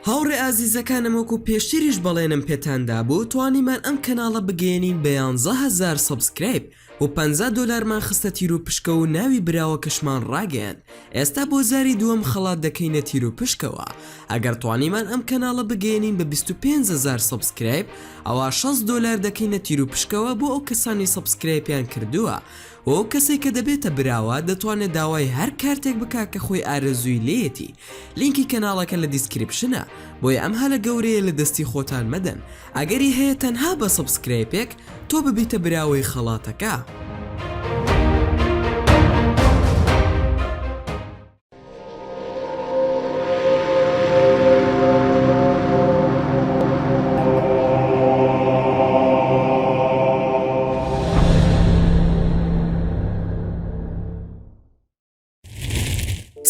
هاوڕێ ئازیزەکانم وەکو پێشتریش بەڵێنم پێتان دابوو توانیمان ئەم کەناڵە بگەیەنین بە 11000 subscribe و 50 دۆلارمان خستە تیروپشکەوە و ناوی براوەکەشمان ڕاگەیاند ئێستا بۆ جاری دووەم خەڵات دەکەینە تیروپشکەوە ئەگەر توانیمان ئەم کەناڵە بگەیەنین بە 25000 subscribe ئەوا 60 دۆلار دەکەینە تیروپشکەوە بۆ ئەو کەسانەی subscribe یان کردووە و ئەو کەسەی کە دەبێتە براوە دەتوانێت داوای هەر کارتێک بکا کە خۆی ئارەزووی لێیەتی لینکی کەناڵەکە لە description ە بۆیە ئەم هەلە گەورەیە لە دەستی خۆتان مەدەن ئەگەری هەیە تەنها بە subscribe ێک تۆ ببیتە براوەی خەڵاتەکە.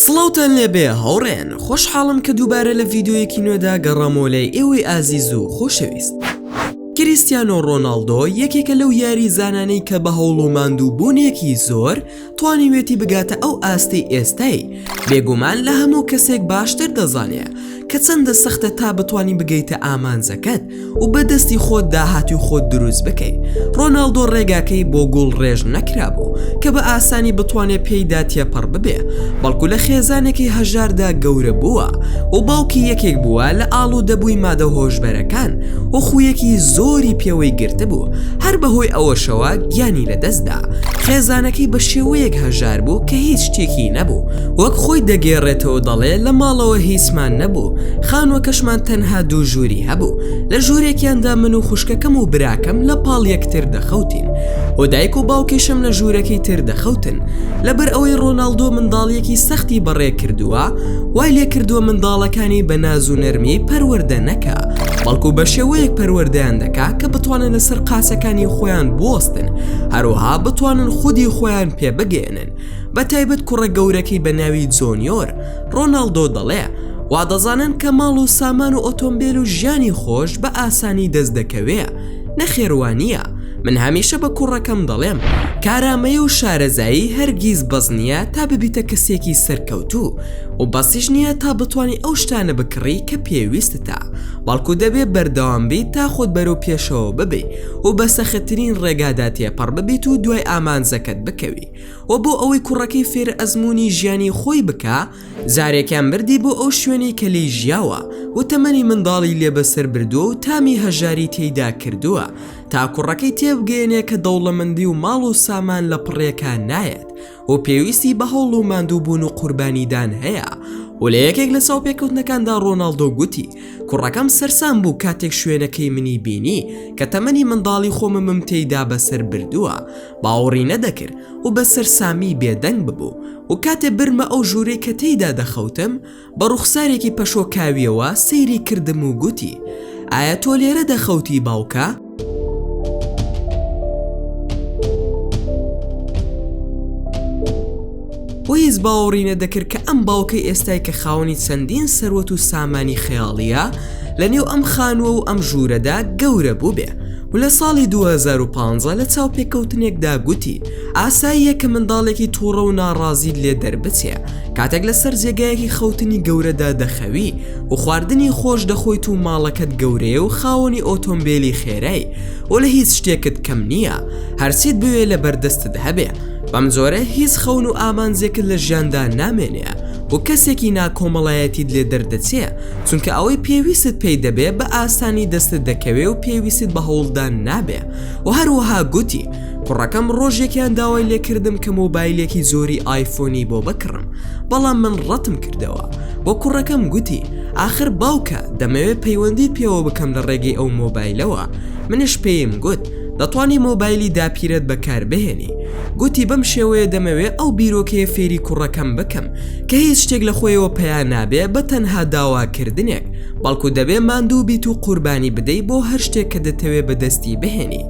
سڵاوتان لێبێ هاوڕێن خۆشحاڵم کە دووبارە لە ڤیدیۆیەکی نوێدا گەڕامەوە لای ئێوەی ئازیز و خۆشەویست. کریستیانۆ ڕۆناڵدۆ یەکێکە لەو یاریزانانەی کە بە هەوڵ و ماندووبوونێکی زۆر توانیوێتی بگاتە ئەو ئاستەی ئێستای، بێگومان لە هەموو کەسێک باشتر دەزانێ کە چەندە سەختە تا بتوانی بگەیتە ئامانجەکەت و بە دەستی خۆت داهاتووی خۆت دروست بکەی، ڕۆناڵدۆ ڕێگاکەی بۆ گوڵ ڕێژ نەکرابوو کە بە ئاسانی بتوانێ پێیدا تێپەڕ ببێ، بەڵکو لە خێزانێکی هەژاردا گەورە بووە و باوکی یەکێک بووە لە ئاڵوودەبووی مادە هۆشبەرەکان و خوویەکی زۆری پێوەی گرتبوو، هەر بەهۆی ئەوەشەوە گیانی لەدەستدا. خێزانەکەی بە شێوەیەک هەژار بوو کە هیچ شتێکی نەبوو، وەک خۆی دەگێڕێتەوە دەڵێ لە ماڵەوە هیچمان نەبوو، خانووەکەشمان تەنها دوو ژووری هەبوو، لە ژوورێکیاندا من و خوشکەکەم و براکەم لە پاڵ یەکتر دەخەوتین و دایک و باوکیشم لە ژوورەکەی تر دەخەوتن، لەبەر ئەوەی ڕۆناڵدۆ منداڵییەکی سەختی بەڕێ کردووە، وای لێکردووە منداڵەکانی بە ناز و نەرمی پەروەردە نەکا، بەڵکو بە شێوەیەک پەروەردەیان دەکا کە بتوانن لەسەر قاچەکانی خۆیان بوەستن، هەروەها بتوانن خودی خۆیان پێ بگەیەنن، بە تایبەت کوڕە گەورەکەی بە ناوی جۆنیۆر، ڕۆناڵدۆ دەڵێ، وا دەزانن کە ماڵ و سامان و ئۆتۆمبێل و ژیانی خۆش بە ئاسانی دەست دەکەوێ، نەخێر وا نییە، من هەمیشە بە کوڕەکەم دەڵێم، کارامەیی و شارەزایی هەرگیز بەس نییە تا ببیتە کەسێکی سەرکەوتوو و بەسیش نییە تا بتوانی ئەو شتانە بکڕی کە پێویستتە، بەڵکو دەبێ بەردەوام بیت تا خۆت بەرەو پێشەوە ببەی و بە سەختترین ڕێگادا تێپەڕ ببیت و دوای ئامانجەکەت بکەوی و بۆ ئەوەی کوڕەکەی فێر ئەزموونی ژیانی خۆی بکا جارێکیان بردی بۆ ئەو شوێنەی کە لێی ژیاوە و تەمەنی منداڵی لێ بەسەر بردووە و تامی هەژاری تێیدا کردووە تا کوڕەکەی تێبگەیەنێ کە دەوڵەمەندی و ماڵ و سامان لە پڕێکا نایەت و پێویستی بە هەوڵ و ماندووبوون و قوربانیدان هەیە و لە یەکێک لە چاوپێکەوتنەکاندا ڕۆناڵدۆ گوتی کوڕەکەم سەرسام بوو کاتێک شوێنەکەی منی بینی کە تەمەنی منداڵی خۆممم تێیدا بەسەر بردووە باوەڕی نەدەکرد و بە سەرسامی بێدەنگ ببوو و کاتێ برمە ئەو ژوورەی کە تێیدا دەخەوتم بە ڕوخسارێکی پەشۆکاویەوە سەیری کردم و گوتی ئایا تۆ لێرە دەخەوتی باوکە؟ و هیچ باوەڕی نەدەکرد کە ئەم باوکەی ئێستای کە خاوەنی چەندین سەروەت و سامانی خەیاڵیە لە نێو ئەم خانووە و ئەم ژوورەدا گەورە بووبێ و لە ساڵی 2015 لە چاوپێکەوتنێکدا گوتی ئاساییە کە منداڵێکی تووڕە و ناڕازیت لێ دەربچێ کاتێک لەسەر جێگایەکی خەوتنی گەورەدا دەخەوی و خواردنی خۆش دەخۆیت و ماڵەکەت گەورەیە و خاوەنی ئۆتۆمبێلی خێرای و لە هیچ شتێکت کەم نییە هەرچیت بوێ لە بەردەستت هەبێ بەم جۆرە هیچ خەون و ئامانجێکت لە ژیاندا نامێنێ و کەسێکی ناکۆمەڵایەتیت لێ دەردەچێ چونکە ئەوەی پێویستت پێی دەبێ بە ئاسانی دەستت دەکەوێ و پێویستت بە هەوڵدان نابێ و هەروەها گوتی کوڕەکەم ڕۆژێکیان داوای لێکردم کە مۆبایلێکی جۆری ئایفۆنی بۆ بکڕم بەڵام من ڕەتم کردەوە و کوڕەکەم گوتی ئاخر باوکە دەمەوێت پەیوەندیت پێوە بکەم لە ڕێگەی ئەو مۆبایلەوە منش پێیم گوت دەتوانی مۆبایلی داپیرەت بەکار بهێنی گوتی بەم شێوەیە دەمەوێ ئەو بیرۆکەیە فێری کوڕەکەم بکەم کە هیچ شتێک لە خۆیەوە پەیا نابێ بە تەنها داواکردنێک بەڵکو دەبێ ماندوو بیت و قوربانی بدەی بۆ هەر شتێک کە دەتەوێ بەدەستی بهێنی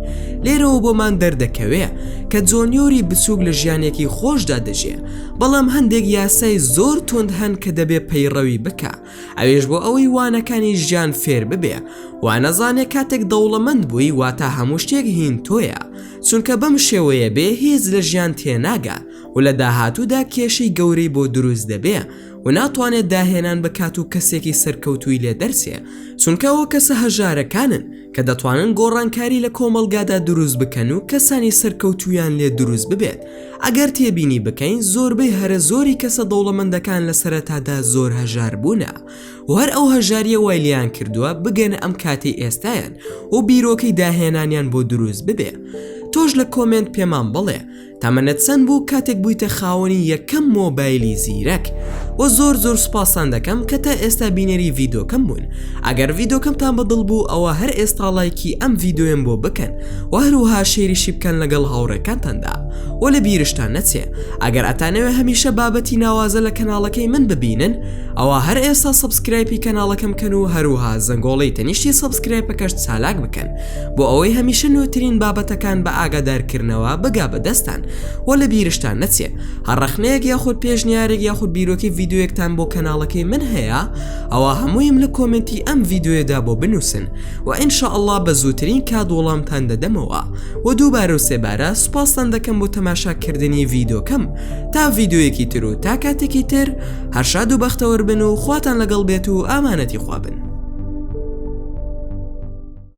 لێرەوە بۆمان دەردەکەوێ کە جۆنیۆری بچووک لە ژیانێکی خۆشدا دەژێ بەڵام هەندێک یاسای زۆر توند هەن کە دەبێ پەیڕەوی بکا ئەویش بۆ ئەوەی وانەکانی ژیان فێر ببێ وا نەزانێ کاتێک دەوڵەمەند بووی واتا هەموو شتێک هین تۆیە چونکە بەم شێوەیە بێ هیچ لە ژیان تێناگا و و لە داهاتوودا کێشەی گەورەی بۆ دروست دەبێ و ناتوانێت داهێنان بکات و کەسێکی سەرکەوتووی لێ دەرچێ چونکە ئەوە کەسە هەژارەکانن کە دەتوانن گۆڕانکاری لە کۆمەڵگادا دروست بکەن و کەسانی سەرکەوتوویان لێ دروست ببێت ئەگەر تێبینی بکەین زۆربەی هەرە زۆری کەسە دەوڵەمەندەکان لە سەرەتادا زۆر هەژار بوونە و هەر ئەو هەژاریە وای لێیان کردووە بگەنە ئەم کاتەی ئێستایان و بیرۆکەی داهێنانیان بۆ دروست ببێ تۆش لە کۆمێنت پێمان بڵێ تەمەنت چەند بوو کاتێک بوویتە خاوەنی یەکەم مۆبایلی زیرەک؟ وە زۆر زۆر سوپاستان دەکەم کە تا ئێستا بینەری ڤیدۆکەم بوون ئەگەر ڤیدۆکەمتان بەدڵ بوو ئەوە هەر ئێستا ڵایکی ئەم ڤیدۆیەم بۆ بکەن وە هەروەها share یشی بکەن لەگەڵ هاوڕێکانتاندا وە لە بیرشتان نەچێ ئەگەر ئەتانەوێ هەمیشە بابەتی ناوازە لە کەناڵەکەی من ببینن ئەوا هەر ئێستا subscribe ی کەناڵەکەم کەن و هەروەها زەنگۆڵەی تەنیشتی subscribe ەکەش چالاک بکەن بۆ ئەوەی هەمیشە نوێترین بابەتەکان بە ئاگادارکردنەوە بگا بە دەستتان وە لە بیرشتان نەچێ هەر ڕەخنەیەک یاخود پێشنیارێک یاخود بیرۆکەی ڤیدیۆیەکتان بۆ کەناڵەکەی من هەیە ئەوا هەموویم لە کۆمێنتی ئەم ڤیدیۆیەدا بۆ بنووسن و ان شاء اللە بە زووترین کات وەڵامتان دەدەمەوە و دووبارە و سێبارە سوپاستان دەکەم بۆ تەماشاکردنی ڤیدۆکەم تا ڤیدۆیەکی تر و تا کاتێکی تر هەر شاد و بەختەوەر بن و خواتان لەگەڵ بێت و ئامانەتی خوا بن.